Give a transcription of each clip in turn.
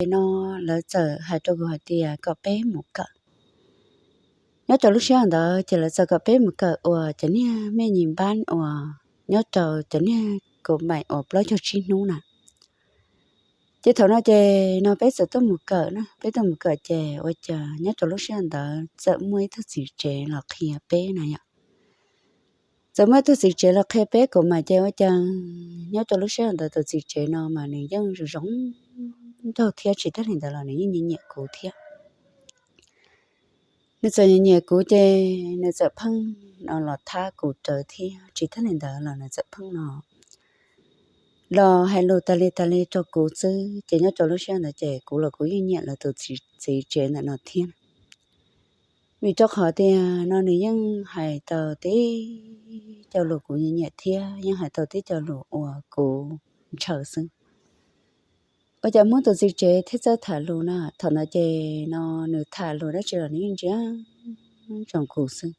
ces no lawv txawm hais rau kuv hais tias kom peb mus kawm. Nyob rau lub sij hawm ntawd ces lawv txawm kom peb mus kawm uas cov niag mej nyis npab uas nyob rau cov niag kaum maim uas plaub caug tsib hnub na. Ces thaum no ces no peb txawm tuaj mus kawm na, peb tuaj mus kawm ces ua cas nyob rau lub sij hawm ntawd txawm muaj ib tug txiv tsev los qhia peb na yom. Txawm muaj ib tug txiv tsev los qhia peb kaum maim ces ua cas nyob rau lub sij hawm ntawd tus txiv tsev no mas nws yeej zoo zoo nraug thiab tsis tag li ntawd los nws yeej nyiam nyiam kuv thiab. Nws txawm nyiam nyiam kuv ces nws txawm pheej no los thab kuv rawv thiab tsis tag li ntawd los nws txawm pheej no los hais lus tas li tas li rau kuv xwb. Ces nyob rau lub sij hawm ntawd ces kuv los kuv yeej nyiam lawv tus txiv tsev ntawm no thiab. Vim rau qhov tias no nws yeej hais tau tib co lus kuv nyiam nyiam thiab yeej hais tau tib co lus uas kuv ntshaw xwb. Ua cas muab tus txiv tsev thiab txawj tham lus na, thaum ntawd ces no nws tham lus dab tsi los nws yeej ntsia ntsoov kuv xwb.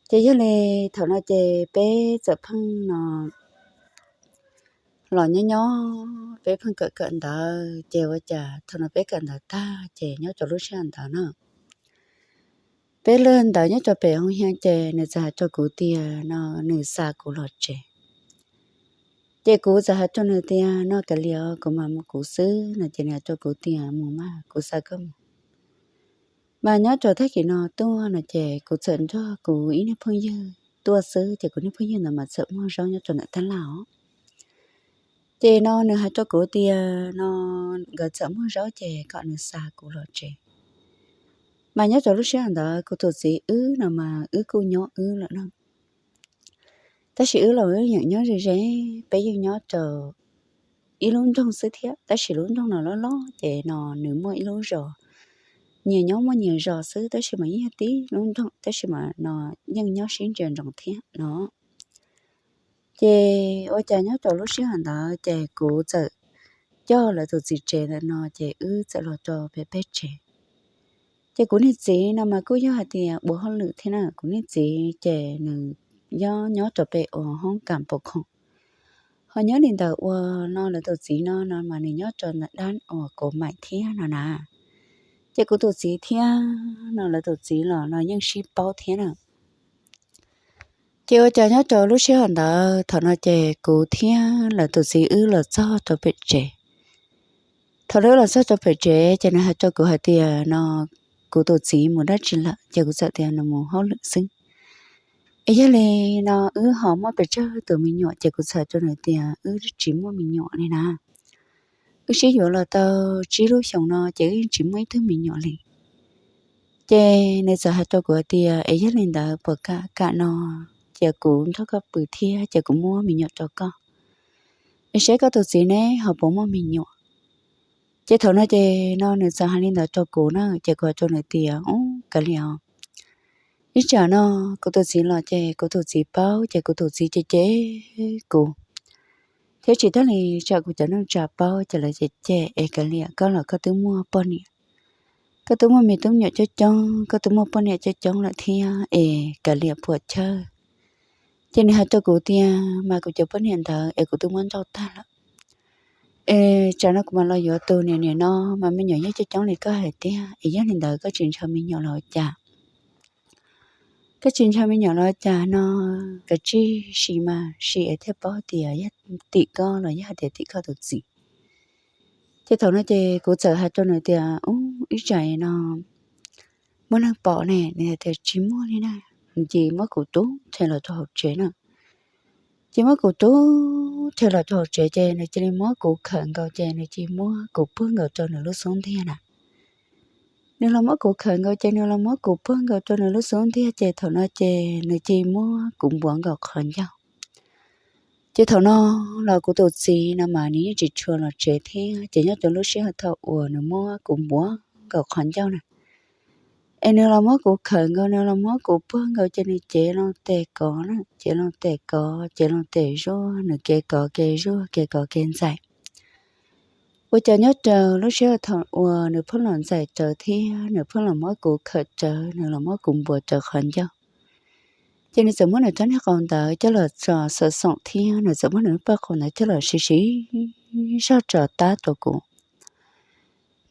Ces yog li thaum no ces peb txawm pheej no los nyob nyob peb pheej kawm kawm ntawv ces ua cas thaum no peb kawm ntawv tag ces nyob rau lub sij hawm ntawd na peb lawj ntawd nyob rau pem hoo hias ces nws txawm hais rau kuv tias no nws xa kuv los tsev. Ces kuv txawm hais rau nws tias no kav liam kuv mam mus kuv xwb no ces nws hais rau kuv tias mus mas kuv xa koj mus. Mas nyob rau tag kis no tuaj no ces kuv txawm nrog kuv ib niag phooj ywg tuaj xwb ces kuv niag phooj ywg ntawd mas txawm muag zaub nyob rau ntawm tab laj os. Ces no nws hais rau kuv tias no nkawd txawm muag zaub ces kom nws xa kuv los tsev. Mas nyob rau lub sij hawm ntawd kuv tus txiv wb no mas wb kuj nyob wb lawm na. Tab sis wb los wb yeem nyob ze ze, peb yeej nyob rau ib lub nroog xwb thiab tab sis lub nroog no loj loj ces no nws muaj ib lub zos, nyias nyob muaj nyias zos xwb tab sis mas yeej yog tib lub nroog tab sis mas no yeej nyob sib ntsia ntsoov thiab no. Ces ua cas nyob rau lub sij hawm ntawd ces kuv txawm coj lawv tus txiv tsev ntawm no ces wb txawm los rau pem peb tsev. Ces kuv niag txiv no mas kuj yog hais tias ua hauj lwm thiab na, kuv niag txiv ces nws nyob nyob rau pem uas hoob kas pos khoom. Ho nyob li ntawd uas no lawv tus txiv no no mas nws nyob rau ntawm dab uas kaum maim thiab no na. Ces kuv tus txiv thiab no lawv tus txiv los no yeej sib paub thiab na. Ces ua cas nyob rau lub sij hawm ntawd thaum no ces kuv thiab lawv tus txiv wb los txog rau pem tsev. Thaum wb los txog rau pem tsev ces nws hais rau kuv hais tias no kuv tus txiv mus dab tsi lawm ces kuv txawm tias nws mus hauj lwm xwb. Es yog li no wb ho muaj pes tsawg tus me nyuam ces kuv txawm hais rau nws tias wb tsis muaj me nyuam li na. Wb sib yuav los tau tsib lub xyoos no ces wb tsis muaj ib tug me nyuam li. Ces nws txawm hais rau kuv hais tias es yog li ntawd puas kam kam no cia kuv nrog koj pw thiab cia kuv muab me nyuam rau koj, es seb koj tus txiv ne ho puas muaj me nyuam. Ces thaum no ces no nws txawm hais li ntawd rau kuv na ces kuv hais rau nws tias ub kav liam os, ib tsam no kuv tus txiv los ces kuv tus txiv paub ces kuv tus txiv cem cem kuv, thiab tsis tas li tsam kuv cov neej tsa paub ces lawv cem cem es kav liam koj los koj twb muaj poj niam, koj twb muaj me tub me nyuam coob coob, koj twb muaj poj niam coob coob lawm thiab es kav liam puas chawj. Ces nws hais rau kuv tias mas kuv cov poj niam ntawd es kuv twb muab nrauj tag lawm, es tsam no kuv mam los yuav tus niam niam no mas me nyuam yeej coob coob li koj hais tiag, es yog li ntawd koj tsis ntshaw me nyuam los ua cas? Koj tsis ntshaw me nyuam los ua cas no, kav tsij sim mas sim es thiaj paub tias yog tim koj los yog hais tias tim koj tus txiv. Ces thaum no ces kuv txawm hais rau nws tias ub ib tsam no muaj neeg pom ne, nws hais tias tsis muaj li na, nws cia li muab kuv rub rhe los rau hauv tsev na. Ces muab kuv rub rhe los rau hauv tsev ces nws cia li muab kuv khawm nkaus ces nws cia li muab kuv puag nkaus rau nws lub xub ntiag na. Nws los muab kuv khawm nkaus ces nws los muab kuv puag nkaus rau nws lub xub ntiag ces thaum no ces nws cia li muab kuv npuav nkaus qhov ncauj. Ces thaum no los kuv tus txiv no mas nws yeej tsis tshua los tsev thiab ces nyob rau lub sij hawm thaum uas nws muab kuv npuav nkaus qhov ncauj na, es nws los muab kuv khawm nkaus, nws los muab kuv puag nkaus ces nws cev loo tes kov na, cev loo tes kov, cev loo tes zuaj, nws kev kov kev zuaj, kev kov kev ntxais. Ua cas nyob rau lub sij hawm thaum uas nws pheej los ntxais rawv thiab nws pheej los muab kuv khawm rawv, nws los muab kuv npuav rawv qhov ncauj, ces nws txawm muab nws rab niag qau ntawd coj los tso xav xoom thiab nws txawm muab nws lub paj qau ntawd coj los siv siv zog tso tab rau kuv.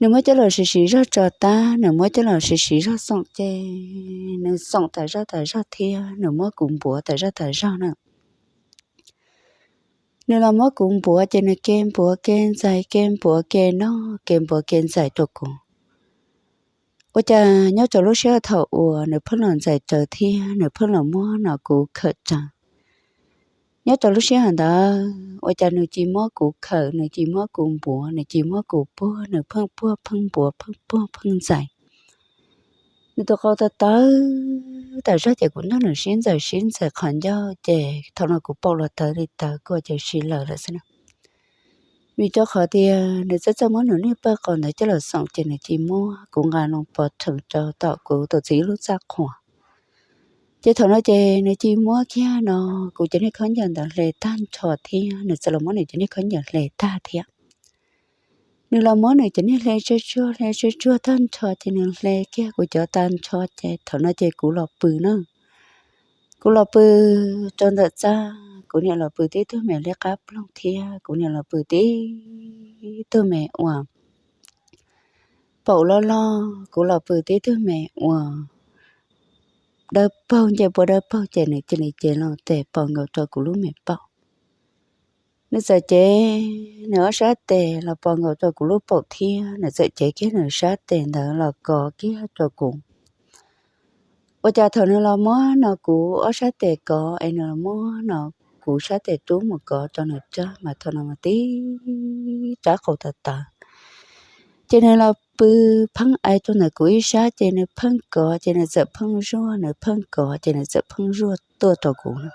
Nws muab coj los siv siv zog tso tag, nws muab coj los siv siv zog xoom ces nws xoom tas zog tas zog thiab nws muab kuv npuav tas zog tas zog na. Nws los muab kuv npuav ces nws ke npuav ke ntxais ke npuav ke noj ke npuav ke ntxais rau kuv. Ua cas nyob rau lub sij hawm thaum uas nws pheej los ntxais raws thiab nws pheej los muab no kuv khawm raws, nyob rau lub sij hawm ntawd ua cas nws cia li muab kuv khawm, nws cia li muab kuv npuav, nws cia li muab kuv puag, nws pheej puag pheej npuav pheej puag pheej ntxais. Nws tus qau tawv tawv tas zog ces kuv nrog nws sib ntxais sib ntxais qhov ncauj ces thaum no kuv paum los tawv li tawv kuj ua cas si lawm lawm xwb na. Vim rau qhov tias nws txawj txawj muab nws niag pawg qau ntawd coj los xoom ces nws cia li muab kuv nqa loo pov rhees rau tom kuv tus txiv lub txaj qhua. Ces thaum no ces nws cia li muab kiag no kuv cov niag khaub ncaws ntawd hle tag nrho thiab nws txawm los muab nws cov niag khaub ncaws hle tag thiab. Nws los muab nws cov niag hle tsuag tsuag hle tsuag tsuag tag nrho ces nws hle kiag kuv cov tag nrho ces thaum no ces kuv los pw na. Kuv los pw rau ntawm txaj, kuv niam los pw tib tug me liab qab ploog thiab kuv niam los pw tib tug me uas paum loj loj, kuv los pw tib tug me uas dawb paug, ncej puab dawb paug ces nws cia li cev loo tes pos nkaus rau kuv lub me paum. Nws txawm cev nws ob sab tes los pos nkaus rau kuv lub paum thiab nws txawm cev kiag nws sab tes ntawd los kov kiag rau kuv. Ua cas thaum nws los muab no kuv ob sab tes kov es nws los muab no kuv sab tes rub mus kov rau nws rag mas thaum no mas tib rab qau tawv tawv. Ces nws los pw pheej ais rau ntawm kuv ib sab ces nws pheej kov ces nws txawm pheej zuaj, nws pheej kov ces nws txawm pheej zuaj tuaj rau kuv na.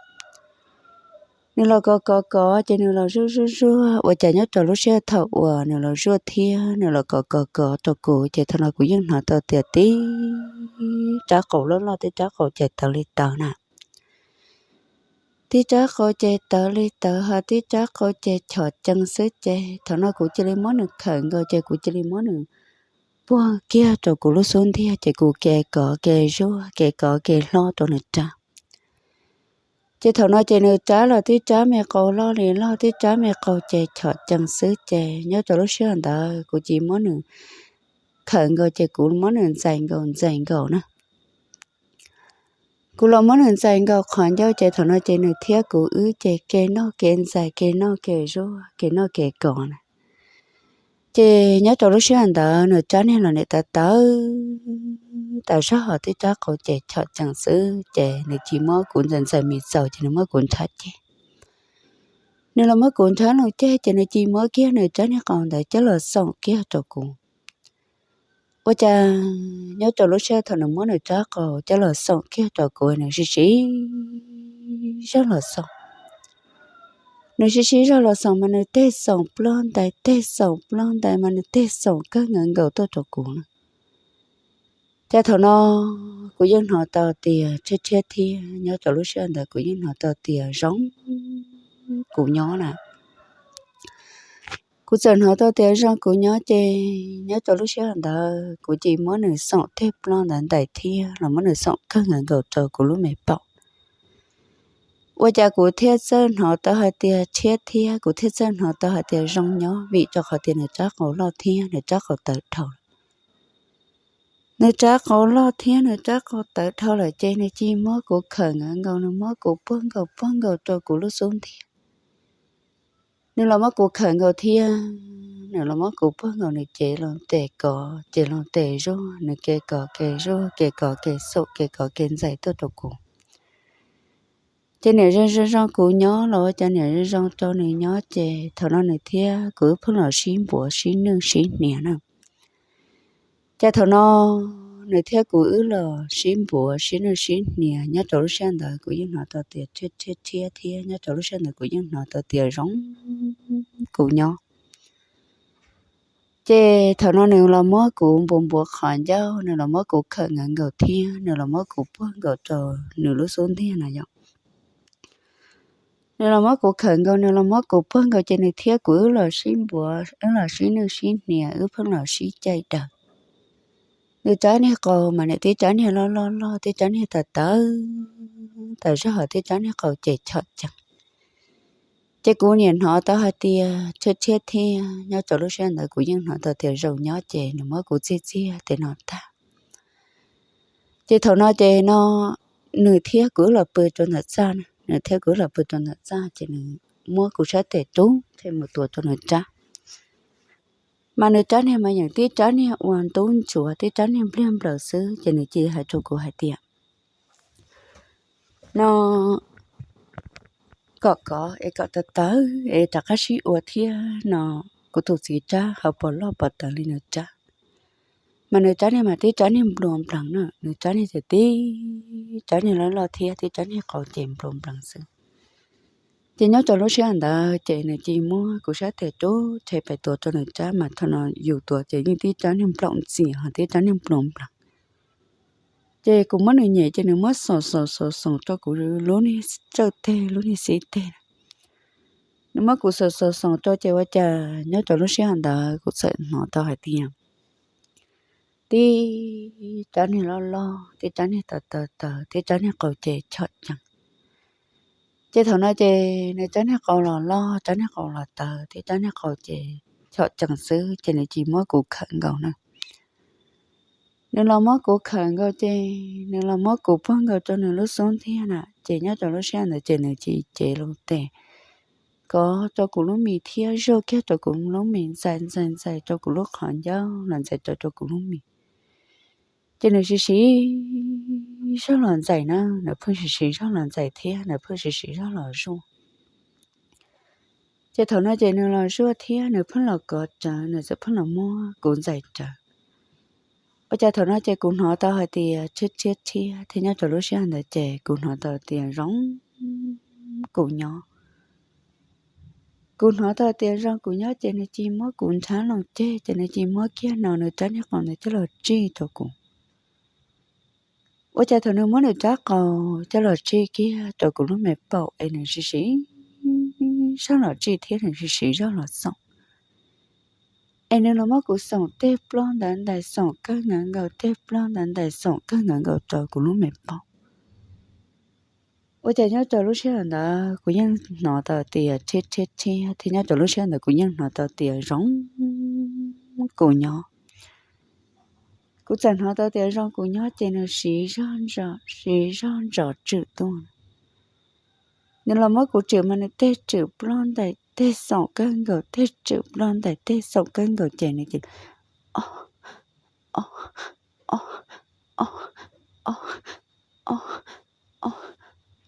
Nws los kov kov kov ces nws los zuaj zuaj zuaj, ua cas nyob rau lub sij hawm thaum uas nws los zuaj thiab nws los kov kov kov rau kuv ces thaum no kuv yeej hnov tau tias tib rab qau loj loj, tib rab qau ces tawv li tawv na. Tib rab qau ces tawv li tawv ho tib rab qau ces chom cees xwb ces thaum no kuv cia li muab nws khawm nkaus ces kuv cia li muab nws puag kiag rau kuv lub xub ntiag ces kuv ke kov ke zuaj ke kov ke hlob rau nws rag. Ces thaum no ces nws rab los tib rab me qau loj li loj, tib rab me qau ces chom cees xwb ces nyob rau lub sij hawm ntawd kuv cia li muab nws khawm nkaus ces kuv muab nws ntxais nkaus ntxais nkaus na. Kuv los muab nws ntxais nkaus qhov ncauj ces thaum no ces nws thiab kuv wb ces ke noj ke ntxais ke noj ke zuaj ke noj ke kov na. Ces nyob rau lub sij hawm ntawd nws rab niag los nim tawv tawv tas zog ho tib rab qau ces chom cees xwb ces nws cia li muab kuv ntxais ntxais me txaus ces nws muab kuv nrhab ceg. Nws los muab kuv nrhab loo ceg ces nws cia li muab kiag nws rab niag qau ntawd coj los xoom kiag rau kuv. Ua cas nyob rau lub sij hawm thaum nws muab nws rab qau coj los xoom kiag rau kuv nws sib sib zog los xoom. Nws sib sib zog los xoom mas nws tej xoom ploj ntais tej xoom ploj ntais mas nws tej xoom kawg nkaus nkaus tuaj rau kuv na. Ces thaum no kuv yeej hnov tau tias rhiab rhiab thiab nyob rau lub sij hawm ntawd kuv yeej hnov tau tias zoo kuv nyob na. Kuv txawm hnov tau tias zoo kuv nyob ces nyob rau lub sij hawm ntawd kuv cia li muab nws xoom tej ploj ntawd ntais thiab los muab nws xoom kawg nkaus nkaus rau kuv lub me paum. Ua cas kuv thiaj txawj hnov tau hais tias rhiab thiab kuv thiaj txawj hnov tau hais tias zoo nyob vim rau qhov tias nws rab qau loj thiab nws rab qau tawv dhau lawm. Nws rab qau loj thiab nws rab qau tawv dhau lawm ces nws cia li muab kuv khawm nkaus nkaus, nws muab kuv puag nkaus puag nkaus rau kuv lub xub ntiag. Nws los muab kuv khawm nkaus thiab nws los muab kuv puag nkaus, nws cev loo tes kov cev loo tes zuaj, nws ke kov ke zuaj ke kov ke xoom ke kov ke ntxais tuaj rau kuv. Ces niam zoo zoo zoo kuv nyob los ua cas niam zoo zoo rau nws nyob ces thaum no nws thiab kuv wb pheej los sib npuav sib nwj sib hnia na. Ces thaum no nws thiab kuv wb los sib npuav sib nwj sib hnia nyob rau lub sij hawm ntawd kuv yeej hnov tau tias rhiab rhiab thiab nyob rau lub sij hawm ntawd kuv yeej hnov tau tias zoo kuv nyob. Ces thaum no nws los muab kuv npuav npuav qhov ncauj, nws los muab kuv khawm nkaus nkaus thiab nws los muab kuv puag nkaus rau nws lub xub ntiag na yom. Nws los muab kuv khawm nkaus, nws los muab kuv puag nkaus ces nws thiab kuv wb los sib npuav, wb los sib nwj sib hnia, wb pheej los sib caij daws. Nws rab niag qau mas nws tib rab niag loj loj loj, tib rab niag tawv tawv tas zog, tib rab niag qau ces chom cees. Ces kuv niam hnov tau hais tias rhiab rhiab thiab, nyob rau lub sij hawm ntawd kuv yeej hnov tau tias zoo nyob ces nws muab kuv txiag txiag tes no tag. Ces thaum no ces no nws thiab kuv wb los pw rau ntawm txaj, nws thiab kuv wb los pw rau ntawm txaj ces nws muab kuv sab tes rub thiaj mus tuav rau nws rab. Mas nws rab niag mas yeej tib rab niag uas ntub ntsuav, tib rab niag npliag nplaws xwb, ces nws cia hais rau kuv hais tias no kom kov es kom tawv tawv es rov qab sib ua thiab no, kuv tus txiv rab ho puas loj puas tawv li nws rab. Mas nws rab niag mas tib rab niag nplua nplees na, nws rab niag ces tib rab niag loj loj thiab tib rab niag qau ces nplua nplees xwb. Ces nyob rau lub sij hawm ntawd ces nws cia muab kuv sab tes rub rhe pes tuav rau nws rab, mas thaum no yus tuav ces yeej tib rab niag nplaum ntxias ho tib rab niag nplua nplees. Ces kuv muab nws nyem ces nws muab xoom xoom xoom xoom rau kuv lub niag tsawj teg lub niag xib teg na. Nws muab kuv xoom xoom xoom rau ces ua cas nyob rau lub sij hawm ntawd kuv txawm hnov tau hais tias tib rab niag loj loj, tib rab niag tawv tawv tawv, tib rab niag qau ces chom cees. Ces thaum no ces nws rab niag qau los loj, rab niag qau los tawv, tib rab niag qau ces chom cees xwb, ces nws cia muab kuv khawm nkaus na. Nws los muab kuv khawm nkaus ces nws los muab kuv puag nkaus rau nws lub xub ntiag na, ces nyob rau lub sij hawm ntawd ces nws cia cev lub tes kov rau kuv lub mis thiab zuaj kiag rau kuv lub mis, ntxais ntxais ntxais rau kuv lub qhov ncauj los ntxais rau rau kuv lub mis. Ces nws siv siv zog los ntxais na, nws pheej siv siv zog los ntxais thiab nws pheej siv siv zog los zuaj. Ces thaum no ces nws los zuaj thiab nws pheej los kov rawv, nws txawm pheej los muab kuv ntxais rawv. Ua cas thaum no ces kuv hnov tau hais tias rhiab rhiab rhiab thiab, nyob rau lub sij hawm ntawd ces kuv hnov tau tias zoo kuv nyob. Kuv hnov tau tias zoo kuv nyob ces nws cia muab kuv nrhab loo ceg ces nws cia muab kiag no nws rab niag qau ntawd coj los tsij rau kuv. Ua cas thaum nws muab nws rab qau coj los tsij kiag rau kuv lub me paum es nws siv siv zog los tsij thiab nws siv siv zog los xoom, es nws los muab kuv xoom tej ploj ntawd ntais, xoom kawg nkaus nkaus, tej ploj ntawd ntais, xoom kawg nkaus nkaus rau kuv lub me paum. Ua cas nyob rau lub sij hawm ntawd kuv yeej hnov tau tias rhiab rhiab rhiab thiab, nyob rau lub sij hawm ntawd kuv yeej hnov tau tias zoo kuv nyob. Kuv txawm hnov tau tias zoo kuv nyob ces nws siv zog ntsos, siv zog ntsos tswm tuaj. Nws los muab kuv tswm mas nws tej tswm ploj ntais tej xoom kawg nkaus, tej tswm ploj ntais tej xoom kawg nkaus ces nws ces o o o o o o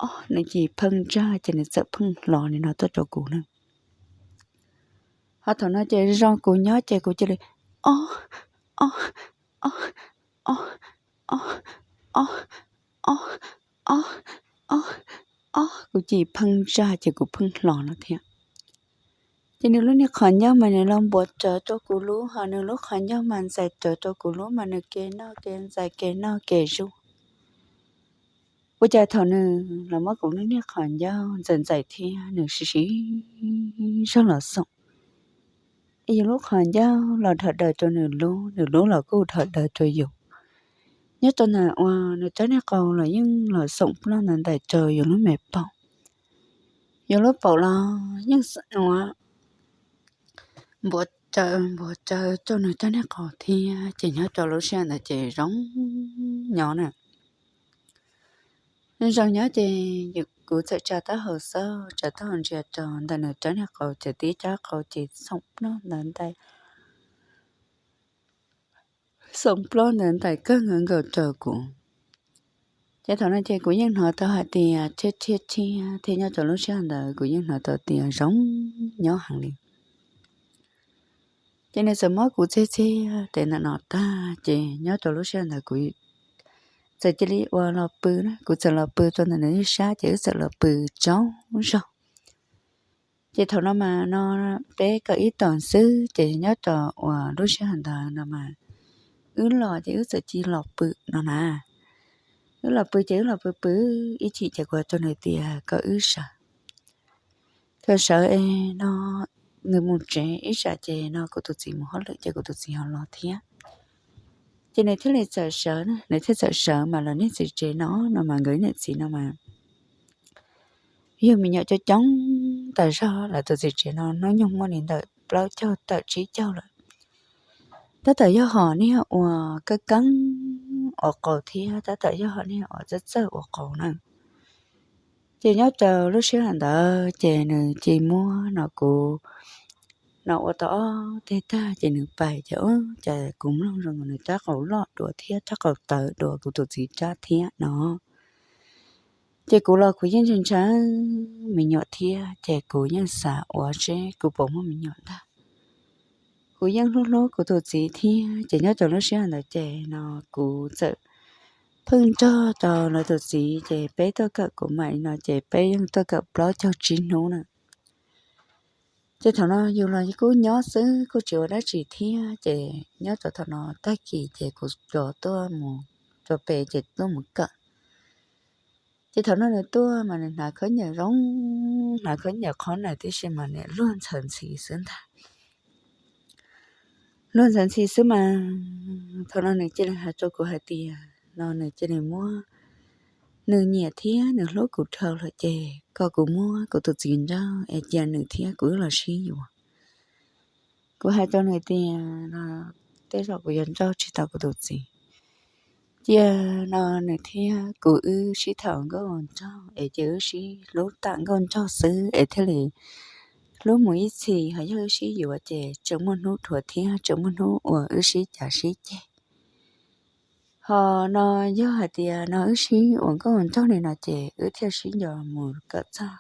o, nws ces pheej ntsaj ces nws txawm pheej hlo li no tuaj rau kuv na. Ho thaum no ces zoo kuv nyob ces kuv cia li o o o o o o o o o o, kuv ces pheej ntsaj ces kuv pheej hlo no thiab. Ces nws lub niag qhov ncauj mas nws los npuav rawv rau kuv lub, ho nws lub qhov ncauj mas ntxais rawv rau kuv lub, mas nws kev noj kev ntxais kev noj kev zuaj. Ua cas thaum nws los muab kuv lub niag qhov ncauj ntxais ntxais thiab nws siv siv zog los xoom, es yus lub qhov ncauj los dhos daws rau nws lub, nws lub los kuj dhos daws rau yus. Nyob rau ntawm uas nws rab niag qau los yeej los xoom ploj ntawd ntais rau yus lub me paum. Yus lub paum los yeej uas npuav rawv npuav rawv rau nws rab niag qau thiab, ces nyob rau lub sij hawm ntawd ces zoo nyob na. Zoo nyob ces kuv txawm tsa taub hau xwb, tsa taub hau ntsia rau ntawm nws rab niag qau ces tib rab qau ces xoom ploj ntawd ntais, xoom ploj ntawd ntais kawg nkaus nkaus rau kuv. Ces thaum no ces kuv yeej hnov tau hais tias rhiab rhiab rhiab thiab, nyob rau lub sij hawm ntawd kuv yeej hnov tau tias zoo nyob heev li. Ces nws txawm muab kuv txiag txiag tes ntawm no tag ces nyob rau lub sij hawm ntawd kuv txawm cia li ua los pw na, kuv txawm los pw rau ntawm nws ib sab ces wb txawm los pw tsaug zog. Ces thaum no mas no peb kaum ib tag xwb ces nyob rau uas lub sij hawm ntawd no mas wb los ces wb txawm cia li los pw no na. Wb los pw ces wb los pw pw ib chim ces kuv hais rau nws tias kom wb sawv, kom sawv es no nws mus tsev ib tsam ces no kuv tus txiv mus hauj lwm ces kuv tus txiv ho los thiab. Ces nws thiaj li txawm sawv, nws thiaj txawm sawv mas los niag txiv tsev no no mas nkawd niam txiv no mas yug me nyuam coob coob tas zog lawv tus txiv tsev no hnub nyoog muaj li ntawm plaub caug tawm tsib caug lawm. Tab tom yog hom niag uas keeb keeb ua qaus thiab tab tom yog hom niag uas txawj txawj ua qaus na. Ces nyob rau lub sij hawm ntawd ces nws cia li muab no kuv no ua tau ob teg tag ces nws pais ces ua cas kuv mloog zoo nkaus nws rab qau loj dua thiab rab qau tawv dua kuv tus txiv rab thiab no. Ces kuv los kuv yeej ntshaw ntshaw me nyuam thiab ces kuv yeej xav ua seb kuv puas muaj me nyuam ntag. Kuv yeej hlub hlub kuv tus txiv thiab ces nyob rau lub sij hawm ntawd ces no kuv txawm pheej nrog rau lawv tus txiv ces peb tuaj kawm kuv mam li no ces peb yeej tuaj kawm plaub caug tsib hnub na. Ces thaum no yus los kuj nyob xwb kuj tsis ua dab tsi thiab ces nyob rau thaum no tag kis ces kuv coj tuaj mus rau pem ces tuaj mus kawm. Ces thaum no nws tuaj mas nws hnav khaub ncaws zoo, hnav khaub ncaws qhov na tib si mas nws luag ntxhawv ntxhi xwb ntag. Luag ntxhawv ntxhi xwb mas thaum no nws cia li hais rau kuv hais tias no nws cia li muab, nws nyiam thiab nws hlub kuv dhau lawm ces kom kuv muab kuv tus txiv nrauj es cia nws thiab kuv wb los sib yuav. Kuv hais rau nws tias no tej zaum kuv yuav nrauj tsis tau kuv tus txiv. Cia no nws thiab kuv wb sib tham nkauj nraug es cia wb sib hlub tham nkauj nraug xwb es thiaj li hlub mus ib txhis, ho yog wb sib yuav ces tseem muaj hnub dhuav thiab tseem muaj hnub uas wb sib cav sib ceg. Ho no yog hais tias no wb sib ua nkauj ua nraug li no ces wb thiaj sib nco mus kom txog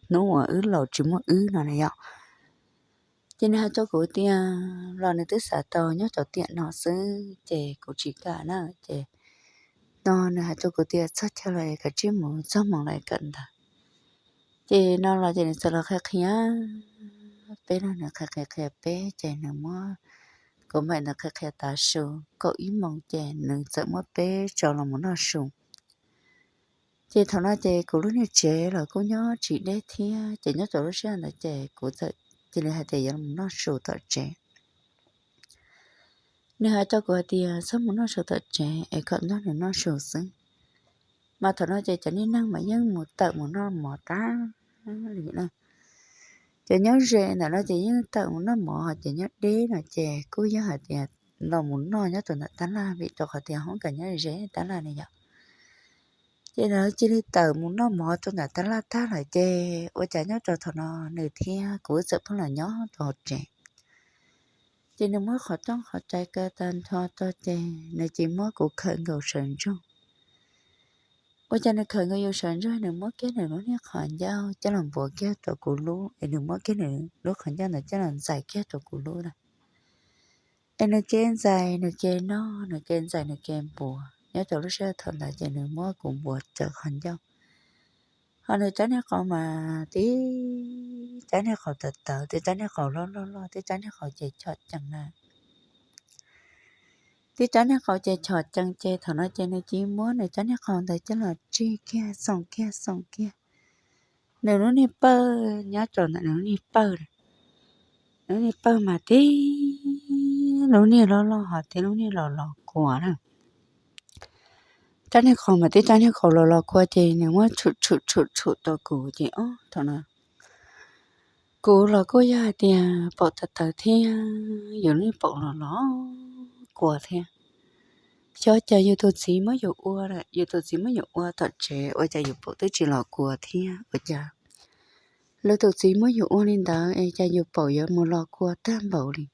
hnub uas wb laus tsis muaj wb no na yom. Ces nws hais rau kuv tias los nws twb xav tau nyob rau tiam no xwb ces kuv tsis kam na. Ces no nws hais rau kuv tias txog chaw los kav tsij mus, txog hmoov los kawm ntawv. Ces no los ces nws txawm los qhia qhia peb no, nws qhia qhia qhia peb ces nws muab kuv mam ntawd qhia qhia tav su kaum ib moos ces nws txawm muab peb tso los mus noj su. Ces thaum no ces kuv lub niag tsev los kuj nyob tsis deb thiab ces nyob rau lub sij hawm ntawd ces kuv txawm cia li hais tias yuav los noj su tom tsev. Nws hais rau kuv hais tias txhob mus noj su tom tsev es kom nrog nws noj su xwb. Mas thaum no ces cov niag neeg mas yeej mus tawm mus noj mov tag li na. Ces nyob ze ntawm no ces yeej tawm mus noj mov, ho ces nyob deb no ces kuj yog hais tias los mus noj nyob rau ntawm tab laj vim rau qhov tias hoob kas nyob ze tab laj ne yom. Ces lawv cia li tawm mus noj mov rau ntawm tab laj tag lawm ces ua cas nyob rau thaum no nws thiab kuv txawm pheej los nyob rau hauv tsev. Ces nws muab qhov rooj qhov rais kaw tag nrho rau ces nws cia li muab kuv khawm nkaus sawv ntsug. Ua cas nws khawm nkaus yus sawv ntsug, nws muab kiag nws lub niag qhov ncauj coj los npuav kiag rau kuv lub, es nws muab kiag nws lub qhov ncauj ntawd coj los ntxais kiag rau kuv lub na. Es nws ke ntxais nws ke noj, nws ke ntxais nws ke npuav, nyob rau lub sij hawm thaum ntawd ces nws muab kuv npuav rawv qhov ncauj. Ho nws rab niag qau mas tib rab niag qau tawv tawv, tib rab niag qau loj loj loj, tib rab niag qau ces chom cees na. Tib rab niag qau ces chom cees ces thaum no ces nws cia li muab nws rab niag qau ntawd coj los tsig kiag xoom kiag xoom kiag. Nws lub niag pawg nyob rau ntawm nws lub niag pawg, nws lub niag pawg mas tib lub niag loj loj ho tib lub niag los los kua na. Rab niag qau mas tib rab niag qau los los kua ces nws muab tshum tshum tshum tshum rau kuv ces ob thaum no kuv los kuj yog hais tias paum tawv tawv thiab yus lub niag paum los los kua thiab. Xyov cas yus tus txiv muab yus ua lawm, yus tus txiv muab yus ua tom tsev ua cas yus paum twb tsis los kua thiab ua cas lawv tus txiv muab yus ua li ntawd es cas yus paum yuav mus los kua tag npaum li.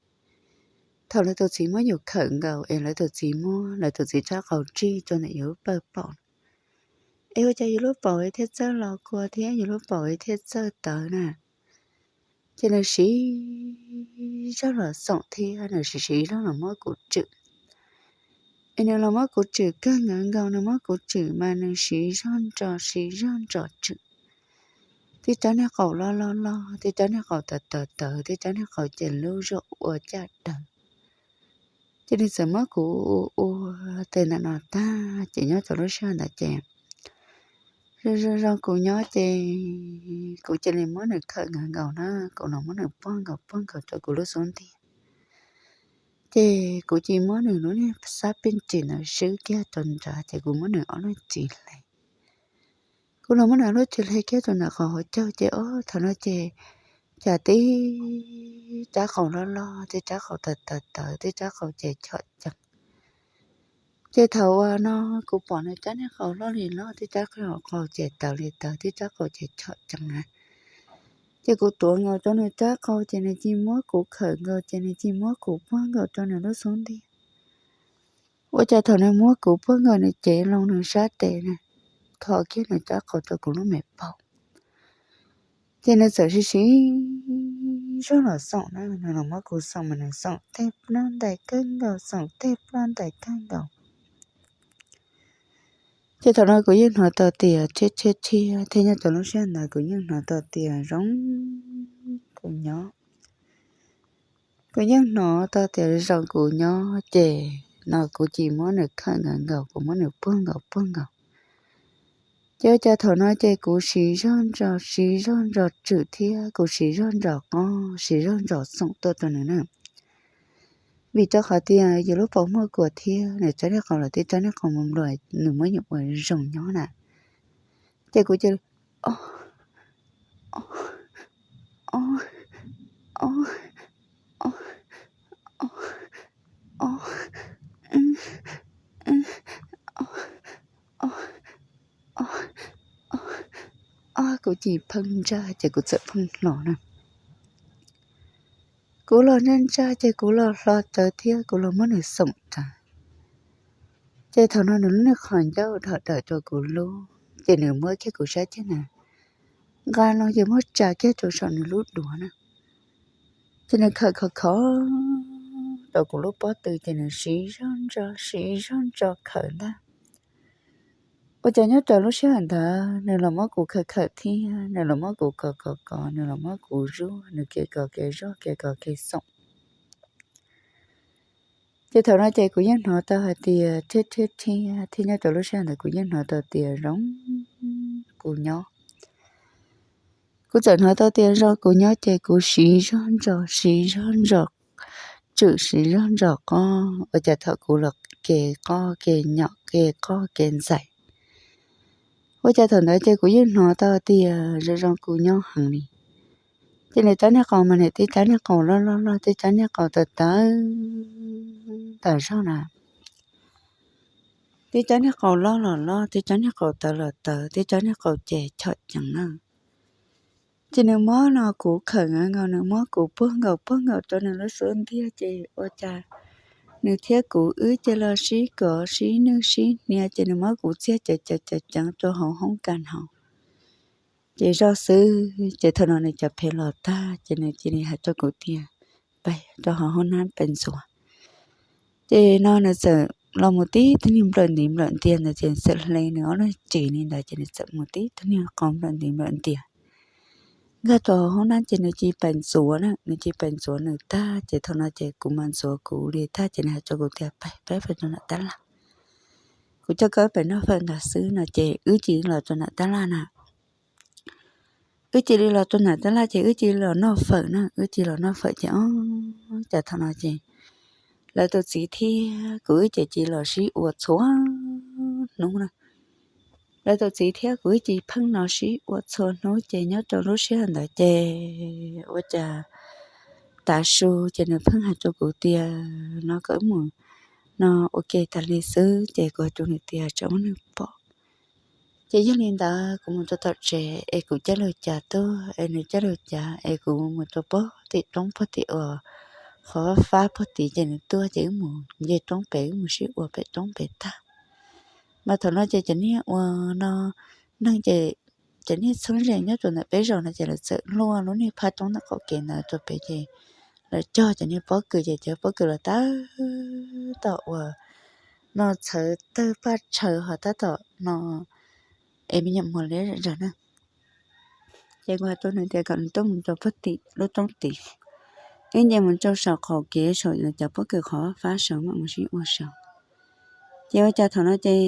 Thaum lawv tus txiv muab yus khawm nkaus es lawv tus txiv muab lawv tus txiv rab qau tsig rau ntawm yus lub pawg paum, es ua cas yus lub paum thiaj txawj los kua thiab yus lub paum thiaj txawj tawv na. Ces nws siv zog los xoom thiab nws siv siv zog los muab kuv tswm. Es nws los muab kuv tswm kawg nkaus nkaus, nws muab kuv tswm mas nws siv zog ntso siv zog ntso tswm. Tib rab niag qau loj loj loj, tib rab niag qau tawv tawv tawv, tib rab niag qau ces lub zuaj ua caj daws. Ces nws txawm muab kuv ua ua tes ntawm no tag ces nyob rau lub sij hawm ntawd ces zoo zoo zoo kuv nyob ces kuv cia li muab nws khawm nkaus nkaus na, kuv los muab nws puag nkaus puag nkaus rau kuv lub xub ntiag. Ces kuv cia li muab nws lub niag xab pij ris ntawd swb kiag rau nrad ces kuv muab nws ob lub ris hle. Kuv los muab nws lub tsev hle kiag rau ntawm qhov hauv caug ces ob thaum no ces cas tib rab qau loj loj, tib rab qau tawv tawv tawv, tib rab qau ces chom ceev. Ces thaum uas no kuv pom nws rab niag qau loj li loj, tib rab qau ces tawv li tawv, tib rab qau ces chom ceev na. Ces kuv tuav nkaus rau nws rab qau ces nws cia muab kuv khawm nkaus ces nws cia muab kuv puag nkaus rau nws lub xub ntiag. Ua cas thaum nws muab kuv puag nkaus nws cev loo nws sab tes na, kho kiag nws rab qau rau kuv lub me paum. Ces nws txawm siv siv zog los xoom na, nws los muab kuv xoom mas nws xoom tej plab ntais kawg nkaus, xoom tej plab ntais kawg nkaus. Ces thaum no kuv yeej hnov tau tias rhiab rhiab rhiab thiab nyob rau lub sij hawm ntawd kuv yeej hnov tau tias zoo kuv nyob. Kuv yeej hnov tau tias zoo kuv nyob ces no kuv cia muab nws khawm nkaus nkaus, kuv muab nws puag nkaus puag nkaus. Ces ua cas thaum no ces kuv siv zog ntsos, siv zog ntsos tswm thiab kuv siv zog ntsos qob, siv zog ntsos xoom tuaj rau nws na. Vim rau qhov tias yus lub paus muaj kuas thiab nws rab niag qau los tib rab niag qau mus nplua, nws muab yus ua zoo nyob na. Ces kuv cia li o, o, o, o, o, o, o, o, o, o, o, o, kuv cia li pheej ntsaj ces kuv txawm pheej hlo na. Kuv los ntsaj ntsaj ces kuv los hlo rawv thiab kuv los muab nws xoom rawv. Ces thaum no nws lub niag qhov ncauj dhom dawm rau kuv lub, ces nws muab kiag kuv sab ceg na nqa no ces muab tsa kiag rau saum nws lub duav na. Ces nws khawm khov khov rau kuv lub pob tw ces nws siv zog ntso siv zog ntso khawm ntag. Ua cas nyob rau lub sij hawm ntawd nws los muab kuv khawm khawm thiab nws los muab kuv kov kov kov, nws los muab kuv zuaj, nws kev kov kev zuaj kev kov kev xoom. Ces thaum no ces kuv yeej hnov tau hais tias rhiab rhiab rhiab thiab nyob rau lub sij hawm ntawd kuv yeej hnov tau tias zoo kuv nyob. Kuv txawm hnov tau tias zoo kuv nyob ces kuv siv zog ntsos siv zog ntsos tswm siv zog ntsos qob, ua cas thaum kuv los kev qoj kev nyom kev qoj kev ntxais, ua cas thaum ntawd ces kuv yeej hnov tau tias zoo zoo kuv nyob heev li. Ces nws rab niag qau mas nws tib rab niag qau loj loj loj, tib rab niag qau tawv tawv tas zog na, tib rab niag qau loj los loj, tib rab niag qau tawv los tawv, tib rab niag qau ces chom ceev na. Ces nws muab no kuv khawm nkaus nkaus, nws muab kuv puag nkaus puag nkaus rau nws lub xub ntiag ces ua cas nws thiab kuv wb cia li los sib kov sib nwj sib hnia ces nws muab kuv txiag ceev ceev ceev ceev rau hauv hoob kas hauv. Ces zoj xwb ces thaum no nws cov phev los tag ces nws cia li hais rau kuv tias pais rau hauv hoob nab pais ntxuav. Ces no nws txawm los mus tib tug niag nplawm ntiv nplawm ntias ntawd ces txawm hle nws ob lub ris li ntawd ces nws txawm mus tib tug niag qau nplawm ntiv nplawm ntias nkag rau hauv hoob nab ces nws cia li pais ntxuav na, nws cia li pais ntxuav nws tag ces thaum no ces kuv mam ntxuav kuv li tag ces nws hais rau kuv tias pais peb pais rau nram tab laj, kuv coj koj pais noj fawm ntawd xwb no ces wb cia li los rau nram tab laj na. Wb cia li los rau nram tab laj ces wb cia li los noj fawm na, wb cia li los noj fawm ces ob cas thaum no ces lawv tus txiv thiab kuv wb ces cia li los sib ua txhua hnub na. Lawv tus txiv thiab kuv wb cia li pheej los sib ua txhua hnub ces nyob rau lub sij hawm ntawd ces ua cas tav su ces nws pheej hais rau kuv tias no kom wb mus no ua ke tas li xwb ces kuv hais rau nws tias tsam muab nws pom. Ces yog li ntawd kuv mus rau tom tsev es kuv coj lug cav tuaj es nws coj lug cav es kuv mus rau puag tim roob puag tim uas qhov fab puag tid ces nws tuaj ces wb mus nce roob pem wb mus sib ua pem roob pem tag. Mas thaum no ces cov niag ua no neeg ces cov niag txheeb ze nyob rau ntawm peb zos no ces lawv txawm luaj lub niag phab roob ntawm qaum kev ntawd rau pem ces lawv cog cov niag pob kws ces cov pob kws los tab tom uas no txhawv tawg paj tshaws ho tab tom no es me nyuam muag li zog na. Ces kuv hais rau nws tias kom nws tuaj mus rau puag tim lub roob tid, wb nce mus rau saum qaum kev saum cov pob kws qhov fab saud mam mus sib ua saud. Ces ua cas thaum no ces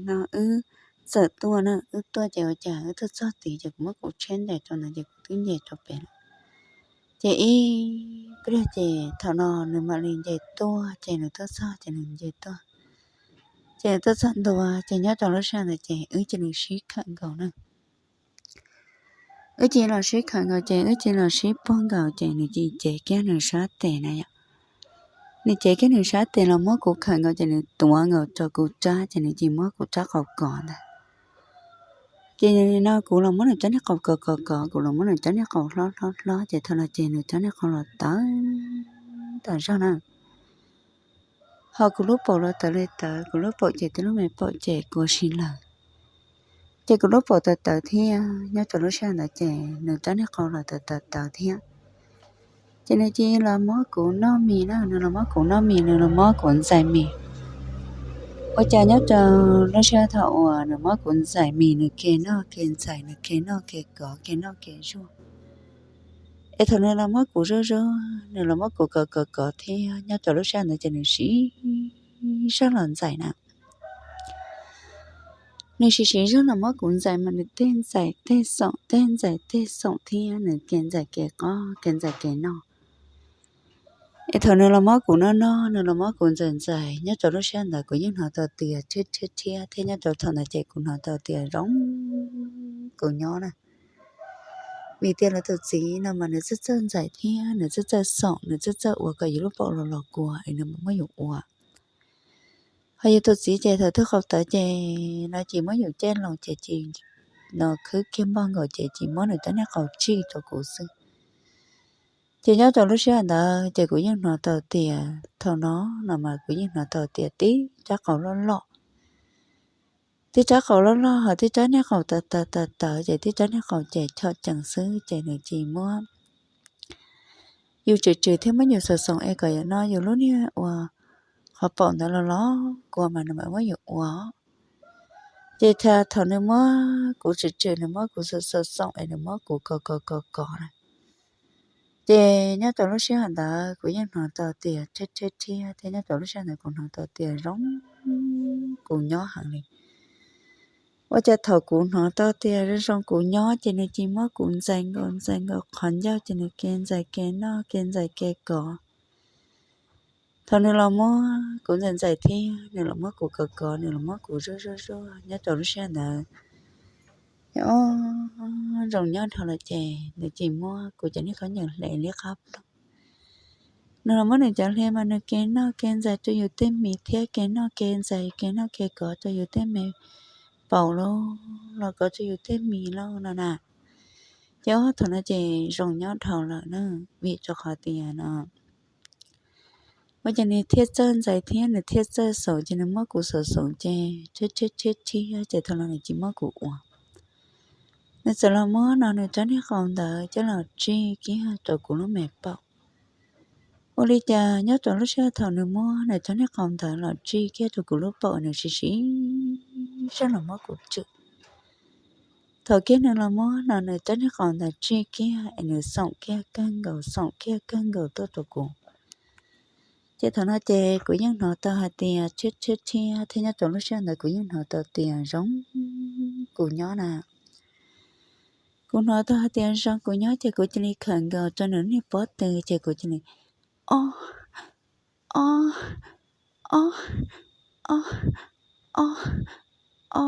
no wb txawm tuaj na, wb tuaj ces ua cas wb tuaj txog tid ces kuv muab kuv tshiab ntes rau ntawd ces kuv twb nce rau pem lawm. Ces ib pliag ces thaum no nws mam li nce tuaj ces nws tuaj txog ces nws nce tuaj. Ces nws tuaj txog ntua ces nyob rau lub sij hawm ntawd ces wb cia li sib khawm nkaus na. wb cia los sib khawm nkaus ces wb cia los sib puag nkaus ces nws cia li cev kiag nws sab tes na yom. Nws cev kiag nws sab tes los muab kuv khawm nkaus ces nws tuav nkaus rau kuv rab ces nws cia li muab kuv rab qau kov ntag. Ces no kuv los muab nws rab niag qau kov kov kov, kuv los muab nws rab niag qau hlob hlob hlob ces thaum no ces nws rab niag qau los tawv tas zog na. Ho kuv lub paum los tawv li tawv, kuv lub paum ces tib lub me paum ces kuav si lawm. Ces kuv lub paum tawv tawv thiab nyob rau lub sij hawm ntawd ces nws rab niag qau los tawv tawv tawv thiab. Ces nws cia li los muab kuv noj mis na, nws los muab kuv noj mis, nws los muab kuv ntxais mis. Ua cas nyob rau lub sij hawm thaum uas nws muab kuv ntxais mis, nws ke noj ke ntxais, nws ke noj ke kov, ke noj ke zuaj, es thaum nws los muab kuv zuaj zuaj, nws los muab kuv kov kov kov thiab nyob rau lub sij hawm ntawd ces nws siv zog los ntxais na. Nws siv siv zog los muab kuv ntxais mas nws tej ntxais tej xoom, tej ntxais tej xoom thiab nws ke ntxais ke qov, ke ntxais ke noj. Es thaum nws los muab kuv noj noj, nws los muab kuv ntxais ntxais, nyob rau lub sij hawm ntawd kuv yeej hnov tau tias rhiab rhiab rhiab thiab nyob rau thaum ntawd ces kuv hnov tau tias zoo kuv nyob na. Vim tias lawv tus txiv no mas nws txawj txawj ntxais thiab nws txawj txawj xoom, nws txawj txawj ua kom yus lub paum los los kua es nws muab yus ua. Ho yus tus txiv ces thaum twg qau tawv ces no ces muab yus caij los ces cia li khwb kiag npog nkaus ces cia li muab nws rab niag qau tsij rau kuv xwb. Ces nyob rau lub sij hawm ntawd ces kuv yeej hnov tau tias thaum no no mas kuv yeej hnov tau tias tib rab qau loj loj, tib rab qau loj loj ho tib rab niag qau tawv tawv tawv tawv ces tib rab niag qau ces chom cees xwb ces nws cia li muab yus tswm tswm thiab muab yus xoom xoom es kom yus no yus lub niag ua qhov paum ntawd los los kua mas nws mam muab yus ua. Ces thaum nws muab kuv tswm tswm, nws muab kuv xoom xoom es nws muab kuv kov kov kov kov na. Ces nyob rau lub sij hawm ntawd kuv yeej hnov tau tias rhiab rhiab rhiab thiab nyob rau lub sij hawm ntawd kuv hnov tau tias zoo kuv nyob heev li. Ua cas thaum kuv hnov tau tias zoo zoo kuv nyob ces nws cia li muab kuv ntxais nkaus ntxais nkaus qhov ncauj ces nws ke ntxais ke noj ke ntxais ke kov. Thaum nws los muab kuv ntxais ntxais thiab nws los muab kuv kov kov, nws los muab kuv zuaj zuaj zuaj nyob rau lub sij hawm ntawd, o, zoo nyob dhau lawm ces nws cia li muab kuv cov niag khaub ncaws hle liab qab ploog. Nws los muab nws cov hle mas nws ke noj ke ntxais rau yus tej mis thiab ke noj ke ntxais ke noj ke kov rau yus tej me paum lauj, los kov rau yus tej mis lauj no na. Ces o thaum no ces zoo nyob dhau lawm na, vim rau qhov tias no ua ces nws thiaj txawj ntxais thiab nws thiaj txawj xoom ces nws muab kuv xoom xoom ces rhiab rhiab rhiab rhiab ces thaum no nws cia li muab kuv ua. Nws txawm los muab no nws rab niag qau ntawd coj los tsij kiag rau kuv lub me paum. Ua li cas nyob rau lub sij hawm thaum nws muab nws rab niag qau ntawd los tsij kiag rau kuv lub paum nws siv siv zog los muab kuv tswm. Thaum kiag nws los muab no nws rab niag qau ntawd tsij kiag es nws xoom kiag kawg nkaus xoom kiag kawg nkaus tuaj rau kuv. Ces thaum no ces kuv yeej hnov tau hais tias rhiab rhiab rhiab thiab nyob rau lub sij hawm ntawd kuv yeej hnov tau tias zoo kuv nyob na. Kuv hnov tau hais tias zoo kuv nyob ces kuv cia li khawm nkaus rau nws niag pob tw ces kuv cia li o, o, o, o, o, o, o, o,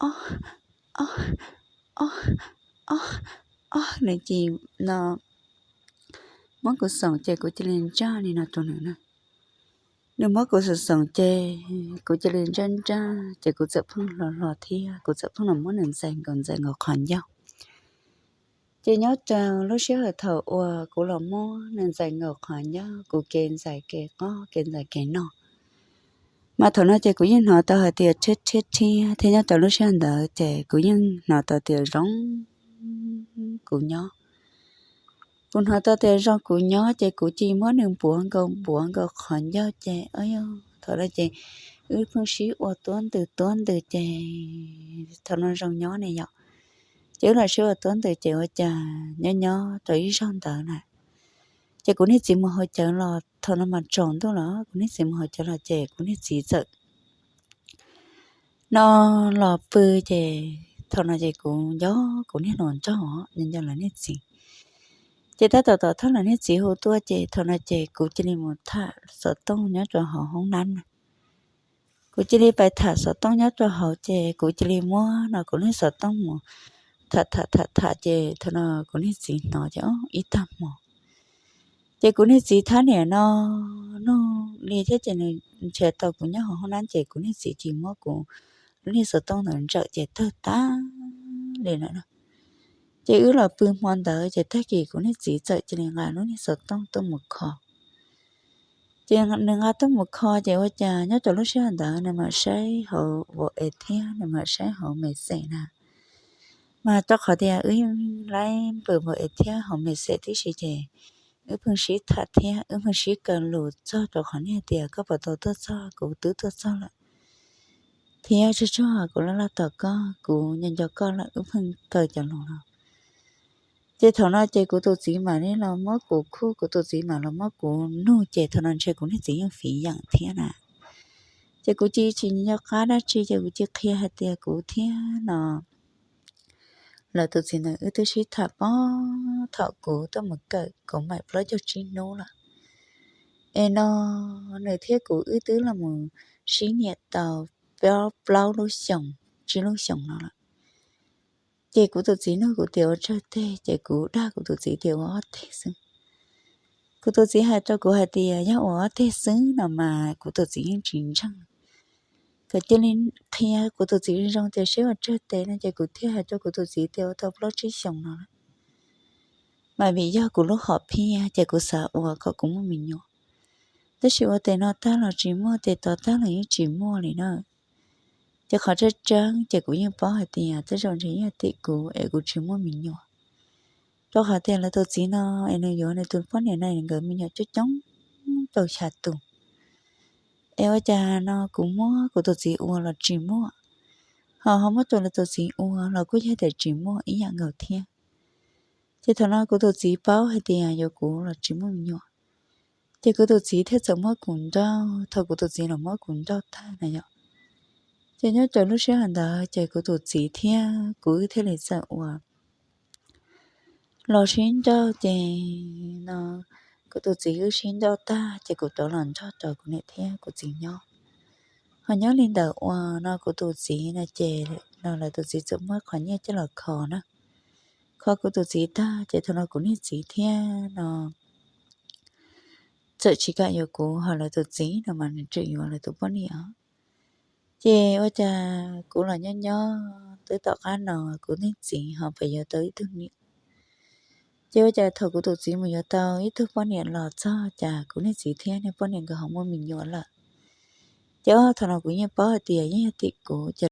o, o, o, o, nws cia li no muab kuv xoom ces kuv cia li ntsaj li no rau nws na. Nws muab kuv xoom xoom ces kuv cia li ntsaj ntsaj ces kuv txawm pheej hlo hlo thiab kuv txawm pheej los muab nws ntxais nkaus ntxais nkaus qhov ncauj. Ces nyob rau lub sij hawm thaum uas kuv los muab nws ntxais nkaus qhov ncauj kuv ke ntxais ke qoj ke ntxais ke noj, mas thaum no ces kuv yeej hnov tau hais tias rhiab rhiab rhiab thiab nyob rau lub sij hawm ntawd ces kuv yeej hnov tau tias zoo kuv nyob. Kuv hnov tau tias zoo kuv nyob ces kuv cia li muab nws npuav nkaus npuav nkaus qhov ncauj ces o, thaum no ces wb pheej sib ua tuab ntws tuab ntws ces thaum no zoo nyob ne yom. Ces wb los sib ua tuab ntws ces ua cas nyob nyob rau ib zaug ntawd na, ces kuv niag txiv mus haus cawv los thaum no mas tsaus ntuj los kuv niag txiv mus haus cawv los ces kuv niag txiv txawm no los pw ces thaum no ces kuv nco kuv niag hluas nraug nco nco lawv niag txiv. Ces tab tom tom thawj lawv niag txiv hu tuaj ces thaum no ces kuv cia li mus tham xov tooj nyob rau hauv hoob nab na. Kuv cia li pais tham xov tooj nyob rau hauv ces kuv cia li muab no kuv lub xov tooj mus tham tham tham tham ces thaum no kuv niag txiv hnov ces ib tag hmo ces kuv niag txiv thab niam no nug li thiab ces nws nrhiav tau kuv nyob hauv hoob nab ces kuv niag txiv cia li muab kuv lub niag xov tooj ntawd ntsawm ces tawg tag li lawm no. Ces wb los pw hmo ntawd ces tag kis kuv niag txiv txawm cia li nqa lub niag xov tooj tuaj mus kho. Ces nws nqa tuaj mus kho ces ua cas nyob rau lub sij hawm ntawd nws mam saib hauv vauv es thiab nws mam saib hauv message na. Mas rau qhov tias wb yeej laib npam vauv es thiab hauv message tib si ces wb pheej sib tham thiab wb pheej sib kaw lus txog rau qhov niag tias koj puas tau tuaj txog, kuv twb tuaj txog lawm, thiab tsuag tsuag kuv laj laj tos koj, kuv nco nco koj lawm, wb pheej kaw cov lus no. Ces thaum no ces kuv tus txiv mam li los muab kuv khuj, kuv tus txiv mam los muab kuv nug ces thaum no ntshe kuv niag txiv yeej fiv yeem thiab na. Ces kuv cia tsis nco qab dab tsi ces kuv cia qhia hais tias kuv thiab no lawv tus txiv ntawd wb twb sib tham pab thaum kuv tuaj mus kawm kuv mam plaub caug tsib hnub lawm. Es no nws thiab kuv wb twb los mus sib nyiam tau plaub lub xyoos tsib lub xyoos no lawm. Ces kuv tus txiv nug kuv tias ua tsawg teg ces kuv dag kuv tus txiv tias ua ob teg xwb. Kuv tus txiv hais rau kuv hais tias yog ua ob teg xwb no mas kuv tus txiv yeej tsis ntseeg. Kuv cia li qhia kuv tus txiv zoo tias seb ua tsawg teg no ces kuv thiaj hais rau kuv tus txiv tias ua tau plaub tsib xyoos no lawm. Mas vim yog kuv lub hom phiaj ces kuv xav ua kom kuv muaj me nyuam. Tab sis ua tes no tag los tsis muaj, tes tod tag los yeej tsis muaj li na. Ces qhov tseeb tseeb ces kuv yeej paub hais tias tej zaum ntshe yeej tim kuv es kuv tsis muaj me nyuam. Rau qhov tias lawv tus txiv no es nws yuav nws tus poj niam no nkawd me nyuam coob coob rau xya tus. Es ua cas no kuv muab kuv tus txiv ua los tsis muaj, ho ho muab rau lawv tus txiv ua los kuj yog tias tsis muaj ib yam nkaus thiab. Ces thaum no kuv tus txiv paub hais tias yuav kuv los tsis muaj me nyuam, ces kuv tus txiv thiaj txawm muab kuv nrauj. Thaum kuv tus txiv los muab kuv nrauj tag na yom, ces nyob rau lub sij hawm ntawd ces kuv tus txiv thiab kuv wb thiaj li txawm ua los sib nrauj ces no kuv tus txiv wb sib nrauj tag ces kuv rov los nrog rau kuv niam thiab kuv txiv nyob. Ho nyob li ntawd uas no kuv tus txiv no ces no lawv tus txiv txawm muab qhov nyiaj coj los kho na. Kho kuv tus txiv tag ces thaum no kuv niag txiv thiab no txawm tsis kam yuav kuv, ho lawv tus txiv no mas nws tseem yuav lawv tus poj niam. Ces ua cas kuv los nyob nyob twb tom qab no kuv niag txiv ho pheej yuav tau ib tug niam. Ces ua cas thaum kuv tus txiv mus yuav tau ib tug poj niam los txog cas kuv niag txiv thiab niag poj niam nkawd ho muaj me nyuam lawm. Ces thaum no kuv yeej paub hais tias yeej yog tim kuv ces